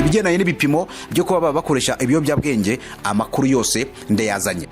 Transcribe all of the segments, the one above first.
Ibigendanye n'ibipimo byo kuba baba bakoresha ibiyobyabwenge, amakuru yose ndayazanye.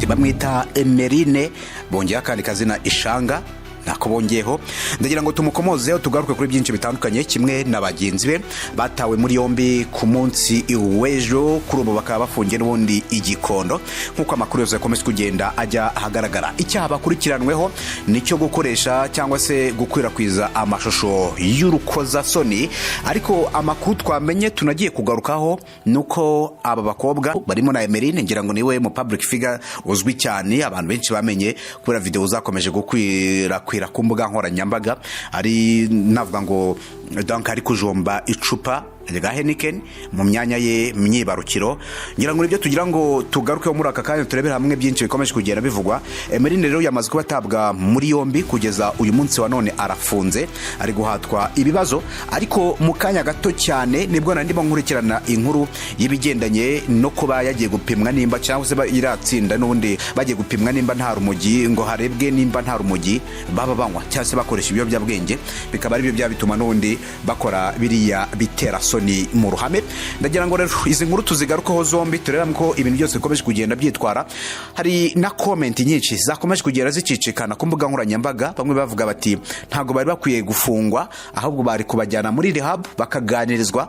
Bamwita Emerine, bongeyeho akandi kazina Ishanga, ntako bongeyeho. Ndagira ngo tumukomozeho, tugaruke kuri byinshi bitandukanye, kimwe na bagenzi be batawe muri yombi ku munsi w'ejo. Kuri ubu bakaba bafungiye n'ubundi igikondo, nk'uko amakuru yose yakomeje kugenda ajya ahagaragara. Icyaha bakurikiranweho ni icyo gukoresha cyangwa se gukwirakwiza amashusho y'urukozasoni. Ariko amakuru twamenye tunagiye kugarukaho ni uko aba bakobwa barimo na Emerine, ngira ngo niwe mu public figure uzwi cyane, abantu benshi bamenye kubera videwo zakomeje gukwirakwira ku mbuga nkoranyambaga, ari navuga ngo donc ari kujomba icupa rya Heineken mu myanya ye myibarukiro. Ngira ngo nibyo tugira ngo tugarukeho muri aka kanya, turebere hamwe byinshi bikomeje kugenda bivugwa. Emerine rero yamaze kuba atabwa muri yombi, kugeza uyu munsi wa none arafunze, ari guhatwa ibibazo. Ariko mu kanya gato cyane nibwo nari ndimo nkurikirana inkuru y'ibigendanye no kuba yagiye gupimwa nimba, cyangwa se iratsinda n'ubundi bagiye gupimwa nimba nta rumogi, ngo harebwe nimba nta rumogi baba banywa cyangwa se bakoresha ibiyobyabwenge, bikaba aribyo byaba bituma n'ubundi bakora biriya bitera soni mu ruhame. Ndagira ngo rero izi nkuru tuzigarukeho zombi, turebe ko ibintu byose bikomeje kugenda byitwara. Hari na comment nyinshi zakomeje kugenda zicicikana ku mbuga nkoranyambaga, bamwe bavuga bati ntabwo bari bakwiye gufungwa, ahubwo bari kubajyana muri rehab bakaganirizwa,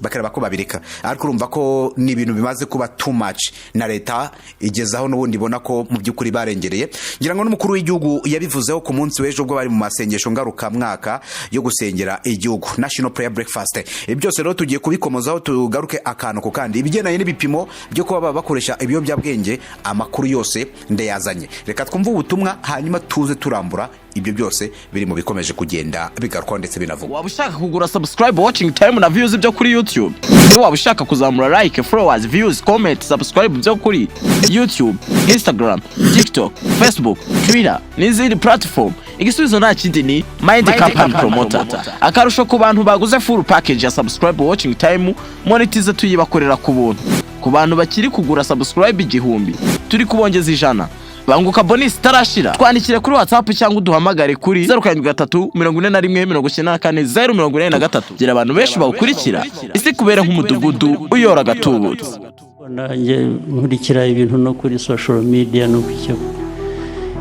bakareba ko babireka. Ariko urumva ko ni ibintu bimaze kuba too much, na leta igezaho n'ubundi ibona ko mu by'ukuri barengereye. Ngira ngo n'umukuru w'igihugu yabivuzeho ku munsi w'ejo ubwo bari mu masengesho ngarukamwaka yo gusengera igihugu, National Prayer Breakfast. Ibi byose rero tugiye kubikomozaho, tugaruke akantu ku kandi. Ibigendanye n'ibipimo byo kuba baba bakoresha ibiyobyabwenge, amakuru yose ndayazanye. Reka twumve ubutumwa, hanyuma tuze turambura ibyo byose biri mu bikomeje kugenda bigarukwaho ndetse binavugwa. Waba ushaka kugura subscribe, watching time na views byo kuri YouTube? Ese waba ushaka kuzamura like, followers, views, comment, subscribe byo kuri YouTube, Instagram, TikTok, Facebook, Twitter n'izindi platform? Igisubizo nta kindi, ni Mind Company Promoter. Akarusho ku bantu baguze full package ya subscribe, watching time, monetize, tuyibakorera ku buntu. Ku bantu bakiri kugura subscribe 1000, turi kubongeza 100. Banguka, bonus itarashira. Twandikire kuri WhatsApp cyangwa uduhamagare kuri 0734 194 083. Gira abantu benshi bawukurikira, isi kubera nk'umudugudu uyora agatubutse. Nanjye nkurikira ibintu no kuri social media, no ku cyo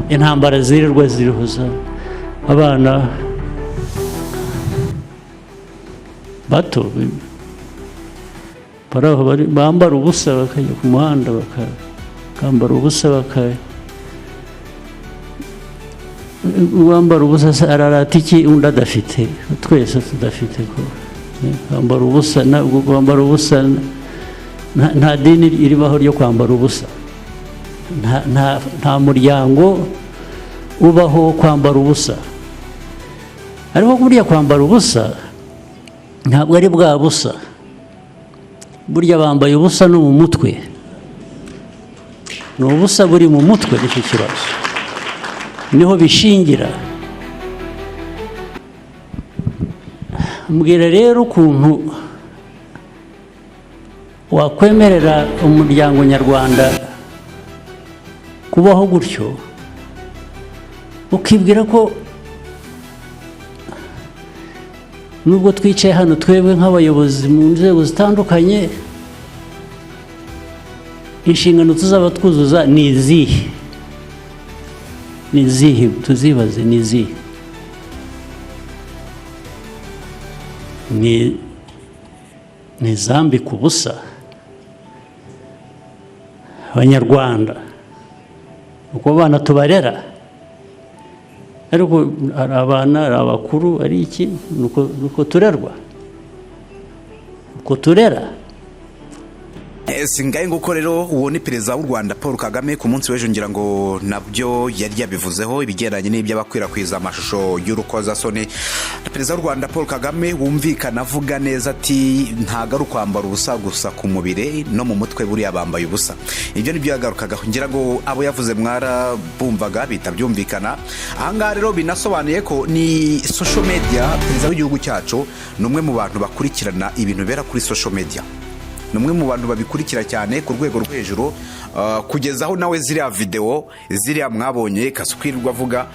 intambara zirirwa zirihuza abana bato bari aho bambara ubusa, bakajya ku muhanda bakambara ubusa, wambara ubusa se ararata iki undi adafite, twese tudafite? Ko kwambara ubusa kwambara ubusa nta dini iribaho ryo kwambara ubusa, nta muryango ubaho wo kwambara ubusa. Ariko buriya kwambara ubusa ntabwo ari bwa busa, burya bambaye ubusa no mu mutwe, ni ubusa buri mu mutwe, nicyo kibazo, niho bishingira. Mbwira rero ukuntu wakwemerera umuryango nyarwanda kubaho gutyo, ukibwira ko nubwo twicaye hano twebwe nk'abayobozi mu nzego zitandukanye, inshingano tuzaba twuzuza ni izihe? Ni izihe? Tuzibaze, ni izihe? Ni izambika ubusa Abanyarwanda, uko abana tubarera? Ariko hari abana, hari abakuru, ari iki, nuko turerwa, uko turera. Singaye nguko rero, uwo ni Perezida w'u Rwanda Paul Kagame ku munsi w'ejo. Ngira ngo nabyo yari yabivuzeho, ibigendanye n'iby'abakwirakwiza amashusho y'urukozasoni. Perezida w'u Rwanda Paul Kagame wumvikana avuga neza ati ntabwo ari ukwambara ubusa gusa ku mubiri, no mu mutwe buriya bambaye ubusa. Ibyo nibyo yagarukagaho. Ngira ngo abo yavuze mwarabumvaga bihita byumvikana. Ahangaha rero binasobanuye ko ni social media. Perezida w'igihugu cyacu ni umwe mu bantu bakurikirana ibintu bibera kuri social media, ni umwe mu bantu babikurikira cyane ku rwego rwo hejuru, kugeza aho nawe ziriya videwo ziriya mwabonye Kasuku yirirwa avuga.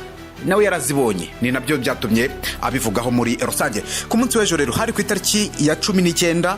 Nawe yarazibonye, ni nabyo byatumye abivugaho muri rusange. Ku munsi w'ejo rero, hari ku itariki ya 19,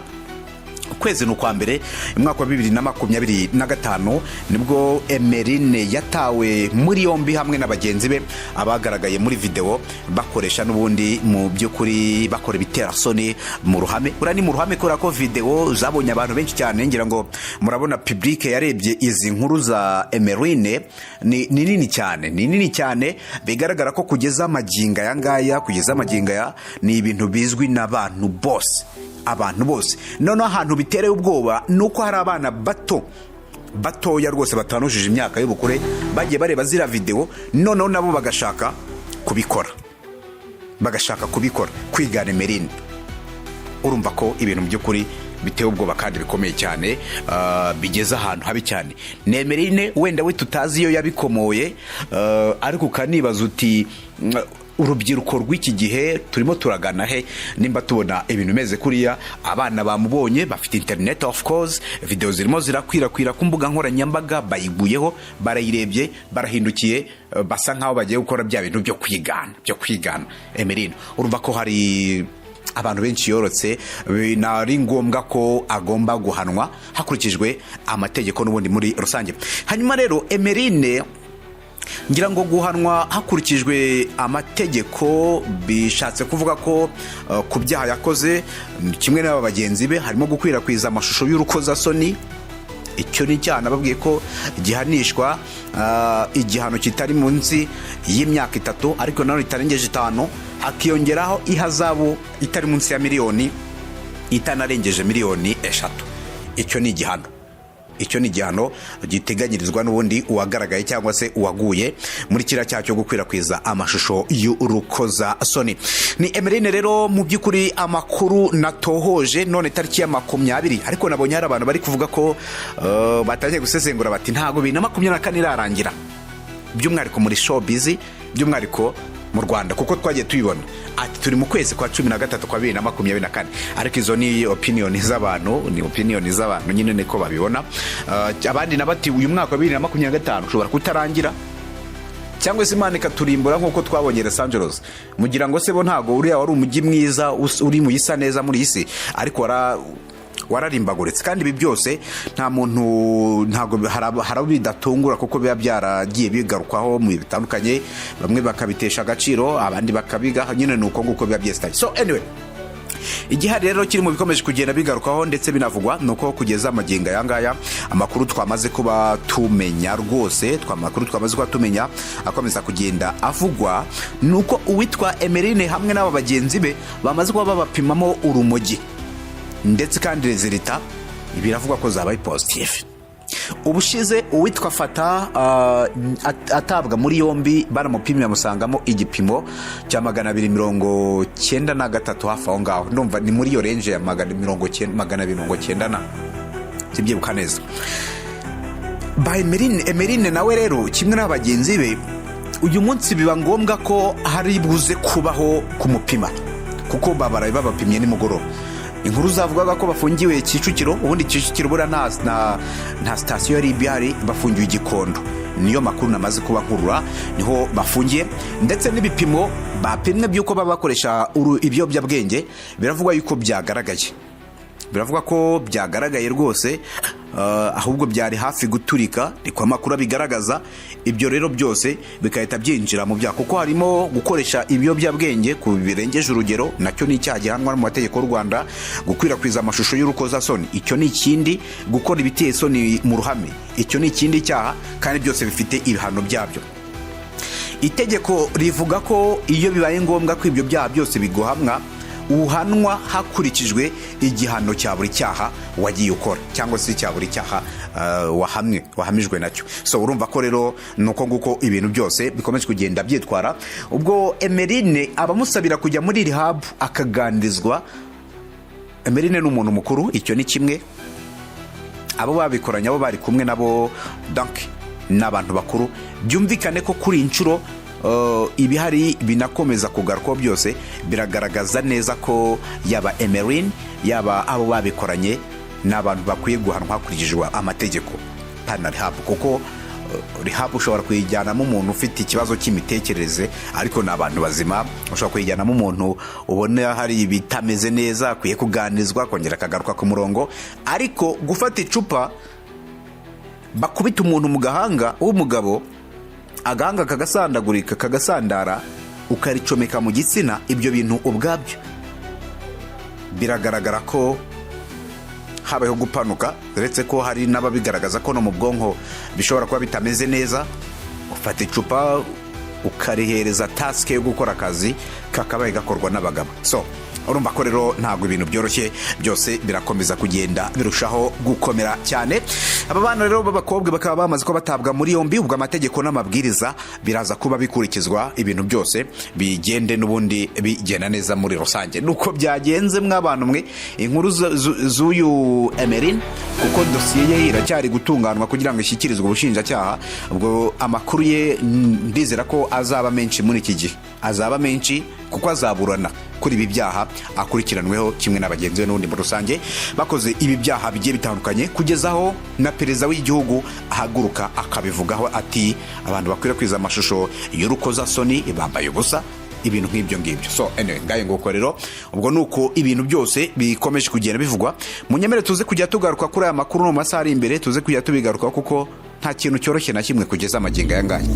ukwezi ni ukwa mbere, umwaka wa 2025, nibwo Emerine yatawe muri yombi hamwe na bagenzi be, abagaragaye muri videwo bakoresha n'ubundi mu by'ukuri bakora ibiterasoni mu ruhame. Buriya ni mu ruhame kubera ko videwo zabonye abantu benshi cyane. Ngira ngo murabona public yarebye izi nkuru za Emerine ni nini cyane, ni nini cyane. Bigaragara ko kugeza amagingo aya ngaya, kugeza amagingo aya, ni ibintu bizwi n'abantu bose, abantu bose. Noneho ahantu bitereye ubwoba ni uko hari abana bato batoya rwose batanujije imyaka y'ubukure bagiye bareba ziriya videwo, noneho nabo bagashaka kubikora, bagashaka kubikora, kwigana Emerine. Urumva ko ibintu mu by'ukuri biteye ubwoba kandi bikomeye cyane, bigeze ahantu habi cyane. Ni Emerine wenda we tutazi iyo yabikomoye, ariko ukanibaza uti: Urubyiruko rw'iki gihe turimo turagana he nimba tubona ibintu bimeze kuriya?" Abana bamubonye bafite internet, of course video zirimo zirakwirakwira ku mbuga nkoranyambaga, bayiguyeho, barayirebye, barahindukiye, basa nkaho bagiye gukora bya bintu byo kwigana Emerine. Urumva ko hari abantu benshi yorotse. Ari ngombwa ko agomba guhanwa hakurikijwe amategeko n'ubundi muri rusange. Hanyuma rero Emerine, ngira ngo guhanwa hakurikijwe amategeko bishatse kuvuga ko ku byaha yakoze kimwe n'aba bagenzi be harimo gukwirakwiza amashusho y'urukozasoni. Icyo ni icyaha nababwiye ko gihanishwa igihano kitari munsi y'imyaka 3 ariko nanone itarengeje 5, hakiyongeraho ihazabu itari munsi ya miliyoni, itanarengeje miliyoni 3. Icyo ni igihano, icyo ni igihano giteganyirizwa n'ubundi uwagaragaye cyangwa se uwaguye muri kiriya cyaha cyo gukwirakwiza amashusho y'urukozasoni. Ni Emerine rero mu by'ukuri amakuru natohoje none tariki ya 20, ariko nabonye hari abantu bari kuvuga ko batangiye gusesengura bati ntabwo 2024 irarangira, by'umwihariko muri showbiz, by'umwihariko mu Rwanda, kuko twagiye tubibona ati turi mu kwezi kwa 13 kwa 2024. Ariko izo ni opinion z'abantu, ni opinion z'abantu nyine, niko babibona. Abandi na bati uyu mwaka wa 2025 ushobora kutarangira, cyangwa se Imana ikaturimbura nk'uko twabonye Los Angeles. Mugira ngo se bo ntabwo uriya wari umujyi mwiza uri mu isa neza muri iyi si, ariko wararimbaguritse? Kandi ibi byose nta muntu, ntabwo hari abo bidatungura, kuko biba byaragiye bigarukwaho mu bihe bitandukanye, bamwe bakabitesha agaciro, abandi bakabiga nyine. Ni uko nguko biba byesitaye. So anyway, igihari rero kiri mu bikomeje kugenda bigarukwaho ndetse binavugwa ni uko kugeza amagingo aya ngaya, amakuru twamaze kuba tumenya rwose, amakuru twamaze kuba tumenya akomeza kugenda avugwa, ni uko uwitwa Emerine hamwe n'aba bagenzi be bamaze kuba babapimamo urumogi, ndetse kandi résultat biravugwa ko zabaye positive. Ubushize uwitwa Fata atabwa muri yombi, baramupimye bamusangamo igipimo cya 293, hafi aho ngaho. Ndumva ni muri iyo range ya 190, 290 na, sibyibuka neza. Ba Emerine, Emerine nawe rero kimwe n'abagenzi be, uyu munsi biba ngombwa ko hari buze kubaho kumupima, kuko babaraye babapimye nimugoroba. Inkuru zavugaga ko bafungiwe Kicukiro, ubundi Kicukiro buriya nta sitasiyo yari ihari, bafungiwe Igikondo. Niyo makuru namaze kuba nkurura, niho bafungiye. Ndetse n'ibipimo bapimwe by'uko baba bakoresha ibiyobyabwenge biravugwa yuko byagaragaye, biravugwa ko byagaragaye rwose, ahubwo byari hafi guturika, niko amakuru abigaragaza. Ibyo rero byose bigahita byinjira mu byaha, kuko harimo gukoresha ibiyobyabwenge ku birengeje urugero, nacyo ni icyaha gihanwa mu mategeko y'u Rwanda. Gukwirakwiza amashusho y'urukozasoni, icyo ni ikindi. Gukora ibiteye isoni mu ruhame, icyo ni ikindi cyaha, kandi byose bifite ibihano byabyo. Itegeko rivuga ko iyo bibaye ngombwa ko ibyo byaha byose biguhamwa, uhanwa hakurikijwe igihano cya buri cyaha wagiye ukora, cyangwa se cya buri cyaha wahamwe, wahamijwe nacyo. So urumva ko rero ni uko nguko ibintu byose bikomeje kugenda byitwara. Ubwo Emerine abamusabira kujya muri rehab akaganirizwa. Emerine ni umuntu mukuru, icyo ni kimwe. Abo babikoranye, abo bari kumwe nabo, donc ni abantu bakuru. Byumvikane ko kuri iyi nshuro ibihari binakomeza kugarukwaho byose biragaragaza neza ko yaba Emerine, yaba abo babikoranye, ni abantu bakwiye guhanwa hakurikijwe amategeko, pana rehab, kuko Rehab ushobora kuyijyanamo umuntu ufite ikibazo cy'imitekerereze, ariko ni abantu bazima. Ushobora kuyijyanamo umuntu ubona hari ibitameze neza, akwiye kuganizwa, akongera akagaruka ku murongo. Ariko gufata icupa bakubita umuntu mu gahanga w'umugabo, agahanga kagasandagurika, kagasandara, ukaricomeka mu gitsina, ibyo bintu ubwabyo biragaragara ko habayeho gupanuka, uretse ko hari n'ababigaragaza ko no mu bwonko bishobora kuba bitameze neza. Ufata icupa ukarihereza task yo gukora akazi kakabaye gakorwa n'abagabo. So urumva ko rero ntabwo ibintu byoroshye, byose birakomeza kugenda birushaho gukomera cyane. Aba bana rero b'abakobwa bakaba bamaze kuba batabwa muri yombi. Ubwo amategeko n'amabwiriza biraza kuba bikurikizwa, ibintu byose bigende n'ubundi bigenda neza muri rusange. Nuko byagenze mw'abantu mwe, inkuru z'uyu Emeline, kuko dosiye ye iracyari gutunganwa kugira ngo ishyikirizwe ubushinjacyaha. Ubwo amakuru ye ndizera ko azaba menshi muri iki gihe, azaba menshi kuko azaburana kuri ibi byaha akurikiranweho kimwe na bagenzi be n'ubundi muri rusange bakoze ibi byaha bigiye bitandukanye, kugeza aho na perezida w'igihugu ahaguruka akabivugaho, ati abantu bakwirakwiza amashusho y'urukozasoni bambaye ubusa, ibintu nk'ibyo ngibyo. So anyway, ngayo nguko rero, ubwo ni uko ibintu byose bikomeje kugenda bivugwa. Munyemere tuze kujya tugaruka kuri aya makuru no mu masaha ari imbere, tuze kujya tubigarukaho, kuko nta kintu cyoroshye na kimwe kugeza amagingo aya ngaya.